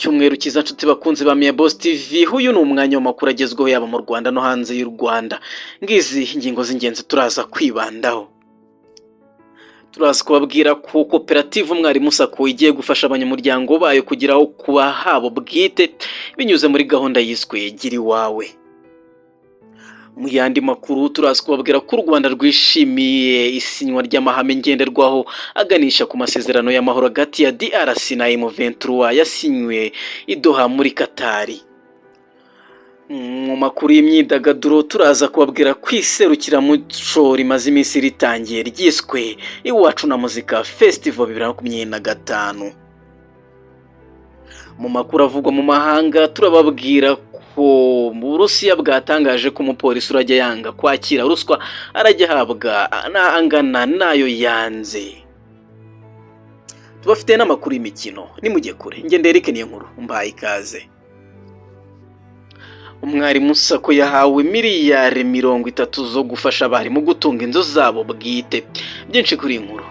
Icyumweru cyiza, nshuti bakunzi ba Mia Boss TV. Uyu ni umwanya w'amakuru agezweho, yaba mu Rwanda no hanze y'u Rwanda. Ngizi ingingo z'ingenzi turaza kwibandaho. Turaza kubabwira ko koperative Umwarimu SACCO igiye gufasha abanyamuryango bayo kugira aho kuba habo bwite binyuze muri gahunda yiswe Gira Iwawe. Mu yandi makuru, turaza kubabwira ko u Rwanda rwishimiye isinywa ry'amahame ngenderwaho aganisha ku masezerano y'amahoro hagati ya DRC na M23 yasinywe i Doha muri Katari. Mu makuru y'imyidagaduro, turaza kubabwira ko iserukiramuco rimaze iminsi ritangiye ryiswe Iwacu na Muzika Festival 2025. Mu makuru avugwa mu mahanga, turababwira ko mu Burusiya bwatangaje ko umupolisi urajya yanga kwakira ruswa arajya ahabwa angana nayo yanze. Tubafite n'amakuru y'imikino, nimujye kure. Ngende Eric, niyo nkuru mbaye ikaze. Umwarimu SACCO yahawe miliyari 30 zo gufasha abarimu gutunga inzu zabo bwite. Byinshi kuri iyi nkuru.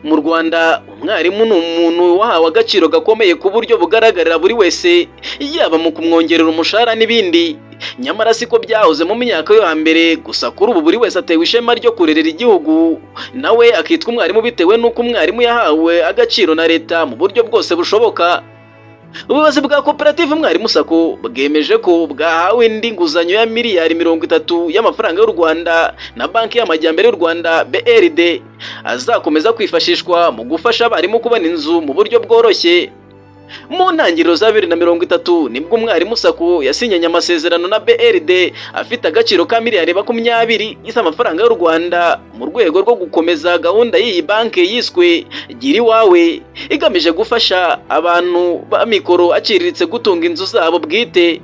Mu Rwanda, umwarimu ni umuntu wahawe agaciro gakomeye ku buryo bugaragarira buri wese, yaba mu kumwongerera umushahara n'ibindi. Nyamara siko byahoze mu myaka yo hambere. Gusa kuri ubu buri wese atewe ishema ryo kurerera igihugu, nawe akitwa umwarimu, bitewe n'uko umwarimu yahawe agaciro na leta mu buryo bwose bushoboka. Ubuyobozi bwa koperative Umwarimu SACCO bwemeje ko bwahawe indi nguzanyo ya miliyari 30 y'amafaranga y'u Rwanda na Banki y'Amajyambere y'u Rwanda, BRD, azakomeza kwifashishwa mu gufasha abarimu kubona inzu mu buryo bworoshye. Mu ntangiriro za 2030 nibwo Umwarimu SACCO yasinyanye amasezerano na BRD afite agaciro ka miliyari 20 z'amafaranga y'u Rwanda, mu rwego rwo gukomeza gahunda y'iyi banki yiswe Gira Iwawe, igamije gufasha abantu b'amikoro aciriritse gutunga inzu zabo bwite.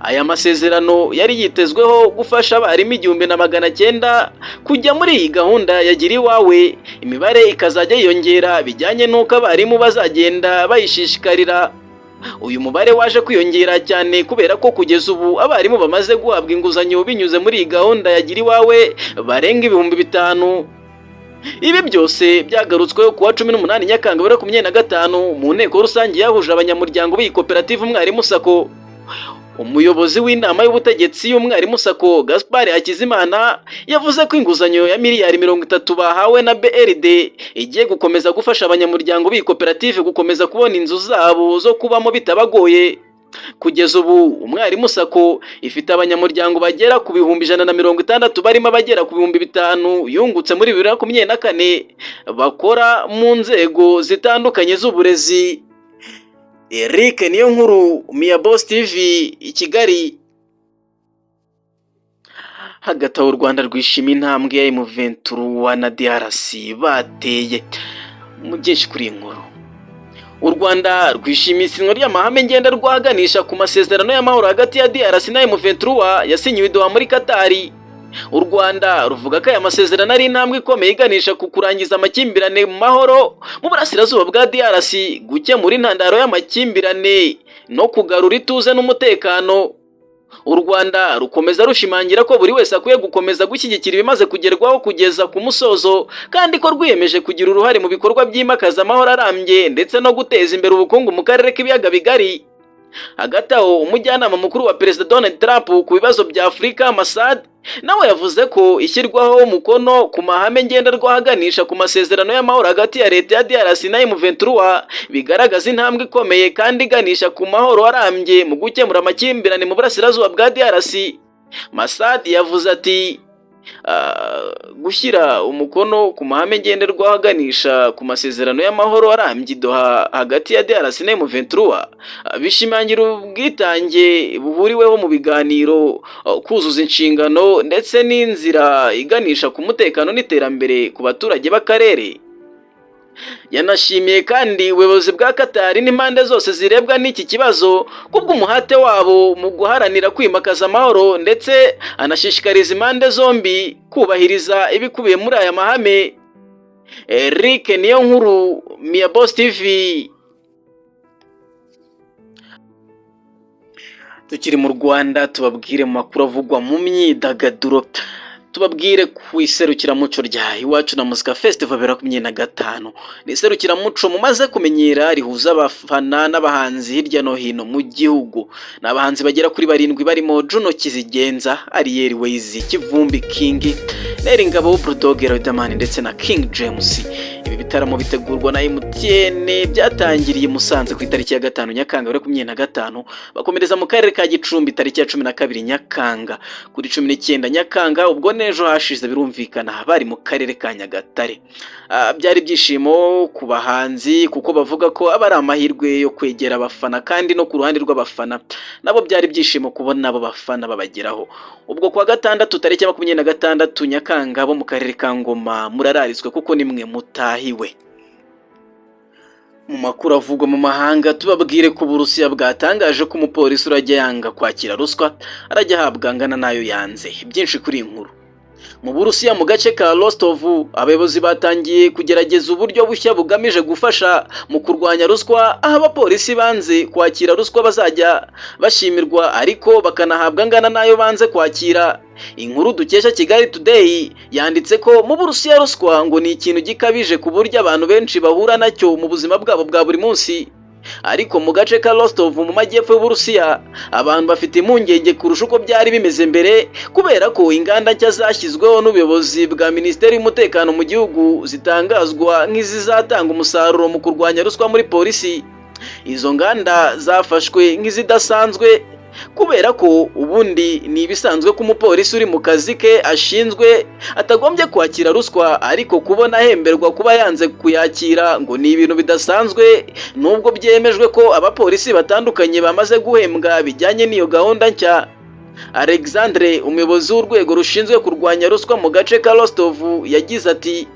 Aya masezerano yari yitezweho gufasha abarimu 1900 kujya muri iyi gahunda ya Gira Iwawe, imibare ikazajya yiyongera bijyanye n'uko abarimu bazagenda bayishishikarira. Uyu mubare waje kwiyongera cyane kubera ko kugeza ubu abarimu bamaze guhabwa inguzanyo binyuze muri iyi gahunda ya Gira Iwawe barenga 5000. Ibi byose byagarutsweho kuwa 18 Nyakanga 2025 mu nteko rusange yahuje abanyamuryango b'iyi koperative Umwarimu SACCO. Umuyobozi w'inama y'ubutegetsi y'Umwarimu SACCO, Gaspard Hakizimana, yavuze ko inguzanyo ya miliyari 30 bahawe na BRD igiye gukomeza gufasha abanyamuryango b'iyi koperative gukomeza kubona inzu zabo zo kubamo bitabagoye. Kugeza ubu Umwarimu SACCO ifite abanyamuryango bagera ku 160,000, barimo abagera ku 5000 yungutse muri 2024, bakora mu nzego zitandukanye z'uburezi. Eric niyo nkuru, Mia Boss TV, i Kigali. Hagati aho, u Rwanda rwishimiye intambwe ya M23 na DRC bateye. Mu byinshi kuri iyi nkuru, u Rwanda rwishimiye isinywa ry'amahame ngenderwaho aganisha ku masezerano y'amahoro hagati ya DRC na M23 yasinyiwe i Doha muri Katari. U Rwanda ruvuga ko aya masezerano ari intambwe ikomeye iganisha ku kurangiza amakimbirane mu mahoro mu burasirazuba bwa DRC, gukemura intandaro y'amakimbirane no kugarura ituze n'umutekano. U Rwanda rukomeza rushimangira ko buri wese akwiye gukomeza gushyigikira ibimaze kugerwaho kugeza ku musozo, kandi ko rwiyemeje kugira uruhare mu bikorwa byimakaza amahoro arambye ndetse no guteza imbere ubukungu mu karere k'Ibiyaga Bigari. Hagati aho, umujyanama mukuru wa Perezida Donald Trump ku bibazo bya Afurika, Masad, nawe yavuze ko ishyirwaho umukono ku mahame ngenderwaho aganisha ku masezerano y'amahoro hagati ya leta ya DRC na M23 bigaragaza intambwe ikomeye kandi iganisha ku mahoro arambye mu gukemura amakimbirane mu burasirazuba bwa DRC. Masad yavuze ati: "Gushyira umukono ku mahame ngenderwaho aganisha ku masezerano y'amahoro arambye Doha hagati ya DRC na M23 bishimangira ubwitange buhuriweho mu biganiro, kuzuza inshingano ndetse n'inzira iganisha ku mutekano n'iterambere ku baturage b'akarere." Yanashimiye kandi ubuyobozi bwa Katari n'impande zose zirebwa n'iki kibazo kubw'umuhate wabo mu guharanira kwimakaza amahoro, ndetse anashishikariza impande zombi kubahiriza ibikubiye muri aya mahame. Eric niyo nkuru, Mia Boss TV. Tukiri mu Rwanda, tubabwire mu makuru avugwa mu myidagaduro. Tubabwire ku iserukiramuco rya Iwacu na Muzika Festival 2025. Ni iserukiramuco mumaze kumenyera rihuza abafana n'abahanzi hirya no hino mu gihugu. Ni abahanzi bagera kuri barindwi barimo Juno Kizigenza, Ariel Wayz, Kivumbi King, Nel Ngabo, Bulldog, Riderman ndetse na King James. Ibi bitaramo bitegurwa na MTN, byatangiriye i Musanze ku itariki ya 5 Nyakanga 2025, bakomereza mu karere ka Gicumbi tariki ya 12 Nyakanga. Kuri 19 Nyakanga, ubwo n'ejo hashize birumvikana, bari mu karere ka Nyagatare. Byari ibyishimo ku bahanzi kuko bavuga ko aba ari amahirwe yo kwegera abafana, kandi no ku ruhande rw'abafana nabo byari ibyishimo kubona abo bafana babageraho. Ubwo kuwa gatandatu tariki ya 26 Nyakanga, bo mu karere ka Ngoma murararizwe kuko nimwe mutahiwe. Mu makuru avugwa mu mahanga, tubabwire ko Uburusiya bwatangaje ko umupolisi urajya yanga kwakira ruswa arajya ahabwa angana n'ayo yanze. Byinshi kuri iyi nkuru. Mu Burusiya, mu gace ka Rostov, abayobozi batangiye kugerageza uburyo bushya bugamije gufasha mu kurwanya ruswa, aho abapolisi banze kwakira ruswa bazajya bashimirwa ariko bakanahabwa angana n'ayo banze kwakira. Inkuru dukesha Kigali Today yanditse ko mu Burusiya ruswa ngo ni ikintu gikabije ku buryo abantu benshi bahura nacyo mu buzima bwabo bwa buri munsi. Ariko mu gace ka Rostov mu majyepfo y'Uburusiya, abantu bafite impungenge kurusha uko byari bimeze mbere, kubera ko inganda nshya zashyizweho n'ubuyobozi bwa Minisiteri y'Umutekano mu gihugu zitangazwa nk'izizatanga umusaruro mu kurwanya ruswa muri polisi. Izo nganda zafashwe nk'izidasanzwe kubera ko ubundi ni ibisanzwe ko umupolisi uri mu kazi ke ashinzwe atagombye kwakira ruswa, ariko kubona ahemberwa kuba yanze kuyakira ngo ni ibintu bidasanzwe. Nubwo byemejwe ko abapolisi batandukanye bamaze guhembwa bijyanye n'iyo gahunda nshya, Alexandre, umuyobozi w'urwego rushinzwe kurwanya ruswa mu gace ka Rostov, yagize ati: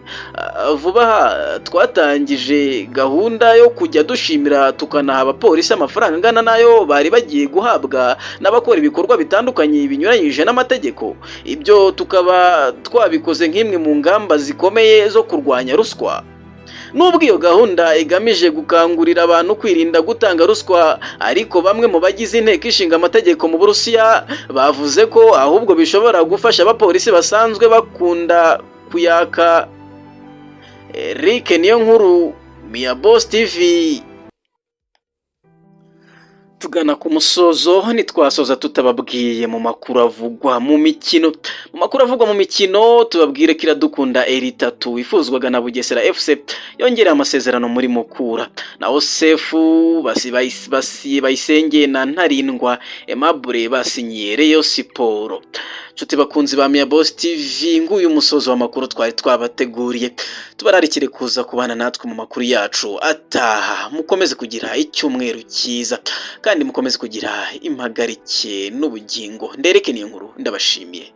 "Vuba aha twatangije gahunda yo kujya dushimira tukanaha abapolisi amafaranga angana n'ayo bari bagiye guhabwa n'abakora ibikorwa bitandukanye binyuranyije n'amategeko. Ibyo tukaba twabikoze nk'imwe mu ngamba zikomeye zo kurwanya ruswa." Nubwo iyo gahunda igamije gukangurira abantu kwirinda gutanga ruswa, ariko bamwe mu bagize inteko ishinga amategeko mu Burusiya bavuze ko ahubwo bishobora gufasha abapolisi basanzwe bakunda kuyaka. Eric niyo nkuru, Mia Boss TV. Tugana ku musozo, ntitwasoza tutababwiye mu makuru avugwa mu mikino. Mu makuru avugwa mu mikino, tubabwire ko Iradukunda Elie wifuzwaga na Bugesera FC yongereye amasezerano muri Mukura. Naho Sefu Bayisenge na Ntarindwa Aimable basinyiye Rayon Sport. Nshuti bakunzi ba Mia Boss TV, nguyu umusozo w'amakuru twari twabateguriye. Tubararikire kuza kubana natwe mu makuru yacu ataha. Mukomeze kugira icyumweru cyiza kandi mukomeze kugira impagarike n'ubugingo. Ndereke niyo nkuru, ndabashimiye.